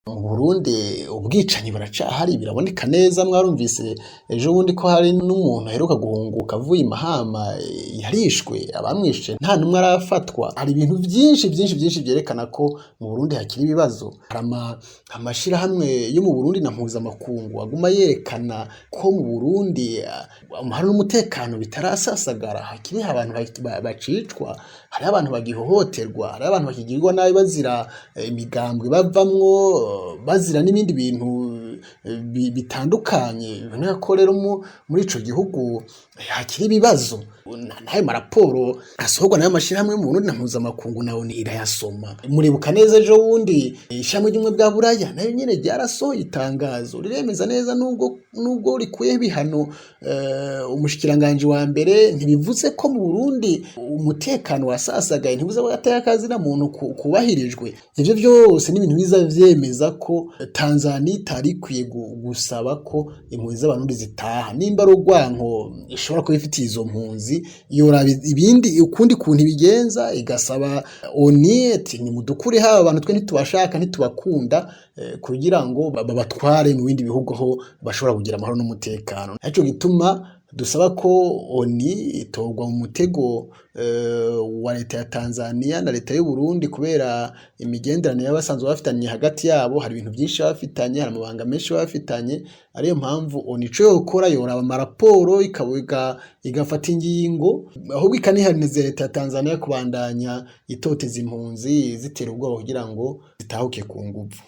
Mu Burundi ubwicanyi buracahari, biraboneka neza. Mwarumvise ejo bundi ko hari n'umuntu aheruka guhunguka avuye i Mahama, yarishwe, abamwishe nta n'umwe arafatwa. Hari ibintu vyinshi vyinshi vyinshi vyerekana ko mu Burundi hakiri ibibazo. Hari amashirahamwe yo mu Burundi na mpuzamakungu aguma yerekana ko mu Burundi amahoro n'umutekano bitarasasagara, hakiri abantu bacicwa, hariho abantu bagihohoterwa, hariho abantu bakigirirwa nabi bazira imigambwe bavamwo, bazira n'ibindi bintu bitandukanye. Biboneka ko rero muri ico gihugu hakiri ibibazo. N'ayo maraporo asohorwa n'ayo mashirahamwe mu Burundi na mpuzamakungu nayo irayasoma. Muribuka neza ejo bundi ishirahamwe ry'ubumwe bwa Buraya nayo nyene ryarasohoye itangazo riremeza neza, nubwo rikuyeho ibihano umushikiranganji wa mbere, ntibivuze ko mu Burundi umutekano wasasagaye, ntibivuze ko agateka kazina muntu kubahirijwe. Ivyo vyose ni ibintu biza vyemeza ko Tanzania itari ikwiye gusaba ko impunzi z'Abarundi zitaha. Nimba ari urwanko ishobora kuba ifitiye izo mpunzi, yoraba ibindi ukundi kuntu ibigenza, igasaba ONU ati nimudukure haba abantu, twe ntitubashaka, ntitubakunda, kugira ngo babatware mu bindi bihugu aho bashobora kugira amahoro n'umutekano. Nico gituma dusaba ko ONU itorwa mu mutego wa leta ya Tanzania na leta y'u Burundi, kubera imigenderanire y'abasanzwe bafitanye hagati yabo. Hari ibintu byinshi bafitanye, hari amabanga menshi bafitanye. Ariyo mpamvu ONU ico yokora, yoraba amaraporo igafata ingingo, ahubwo ikanihaniriza leta ya Tanzania kubandanya itoteza impunzi, zitera ubwoba kugira ngo zitahuke ku nguvu.